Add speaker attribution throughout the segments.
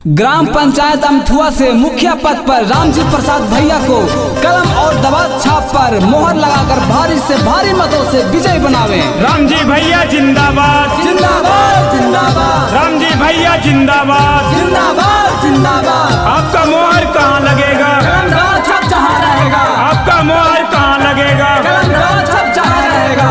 Speaker 1: Gram panchayat अमथुआ से मुखिया पद पर रामजी प्रसाद भैया को कलम और दवा छाप पर मोहर लगाकर भारी से भारी मतों से विजय बनावें।
Speaker 2: रामजी भैया जिंदाबाद,
Speaker 1: जिंदाबाद जिंदाबाद,
Speaker 2: रामजी भैया जिंदाबाद,
Speaker 1: जिंदाबाद जिंदाबाद।
Speaker 2: आपका मोहर कहाँ लगेगा?
Speaker 1: कलम दवा छाप जहाँ रहेगा,
Speaker 2: आपका मोहर कहाँ लगेगा?
Speaker 1: कलम दवा छाप जहाँ रहेगा।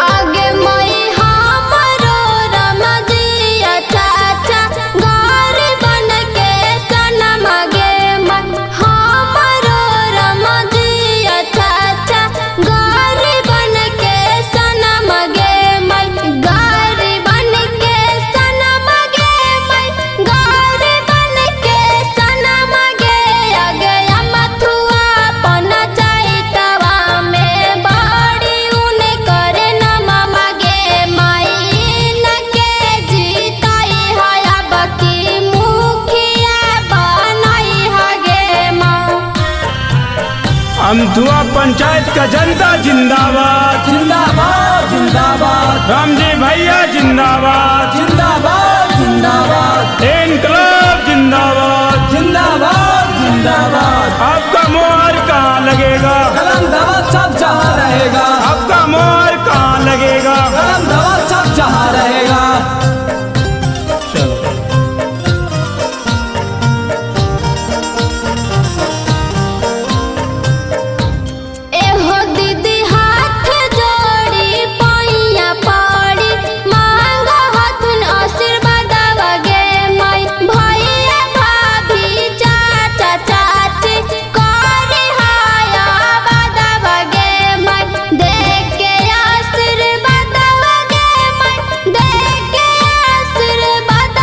Speaker 3: आगे मई हमरो रमजिया चाचा घर बन के सनम गे मन, हमरो रमजिया चाचा घर बन के सनम गे मन, घर बन के सनम गे मन, घर बन के सनम गे। आगे मथुआ पन चाहतवा में बड़ी उन करे नम गे माई न के जीताई हया बकी मुखिया बनाई हगे माँ।
Speaker 2: अमथुआ पंचायत का जनता जिंदाबाद,
Speaker 1: जिंदाबाद जिंदाबाद,
Speaker 2: रामजी भैया जिंदाबाद,
Speaker 1: जिंदाबाद जिंदाबाद,
Speaker 2: इनकलाब जिंदाबाद,
Speaker 1: जिंदाबाद जिंदाबाद।
Speaker 2: आपका मोहर कहाँ लगेगा?
Speaker 1: कलम दवा छाप जहाँ रहेगा,
Speaker 2: आपका मोहर कहाँ लगेगा?
Speaker 1: कलम दवा छाप जहाँ रहेगा।
Speaker 2: चलो।
Speaker 3: एहो दीदी हाथ जोड़ी पैया पड़ी मांग हथुन आशीर्वाद गे माई, भैया भाभी चाचा चाची करी हाया बदव गे माई, देख के आशीर्वाद गे माई, देख के आशीर्वाद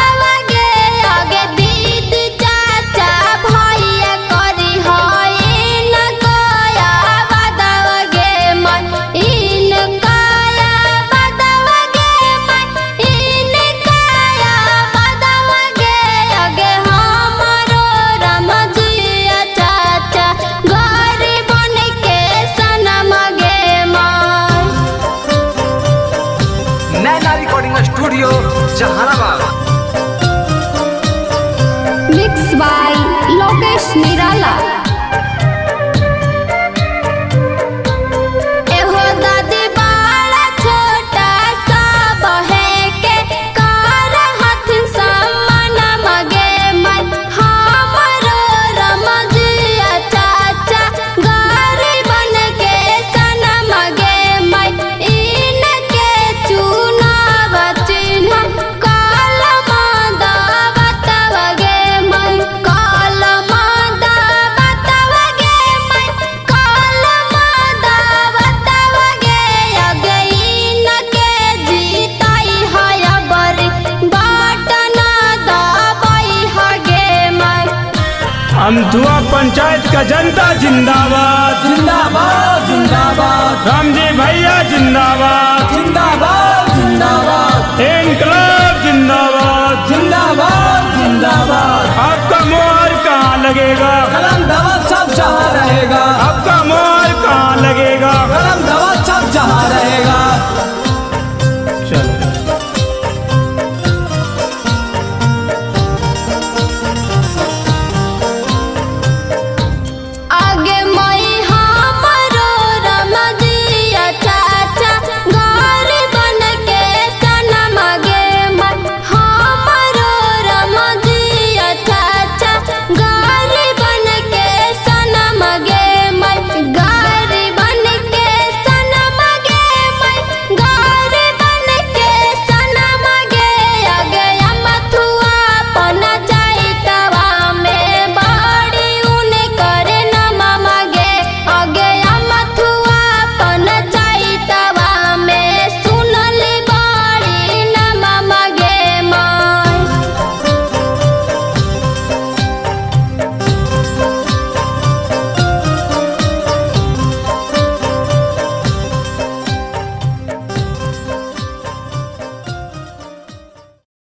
Speaker 3: गे। आगे दीदी चाचा भैया करी हई न गया बदव गे मन, इन काया बदव गे मन, इन काया बदव गे। आगे हमरो रमजिया चाचा घर बन के सनम गे मां।
Speaker 1: Naina recording studio Jehanabad.
Speaker 3: Mix by Lokesh Nirala. एहो दादी बड़ा छोटा सा बहे के कार हाथ सम्मान मगे मन, हमरो रमजिया चाचा घर बन के सनम गे मन, इनके चुनाव चिन्ह कलम दावतव गे मन, कलम दावतव गे मन, कलम दावतव गे। आगे इनके जीताई हया बरी बटन दबाई हगे मन।
Speaker 2: अमथुआ पंचायत का जनता जिंदाबाद,
Speaker 1: जिंदाबाद जिंदाबाद,
Speaker 2: रामजी भैया जिंदाबाद,
Speaker 1: जिंदाबाद जिंदाबाद,
Speaker 2: इनकलाब जिंदाबाद,
Speaker 1: जिंदाबाद जिंदाबाद।
Speaker 2: आपका मोहर कहाँ लगेगा?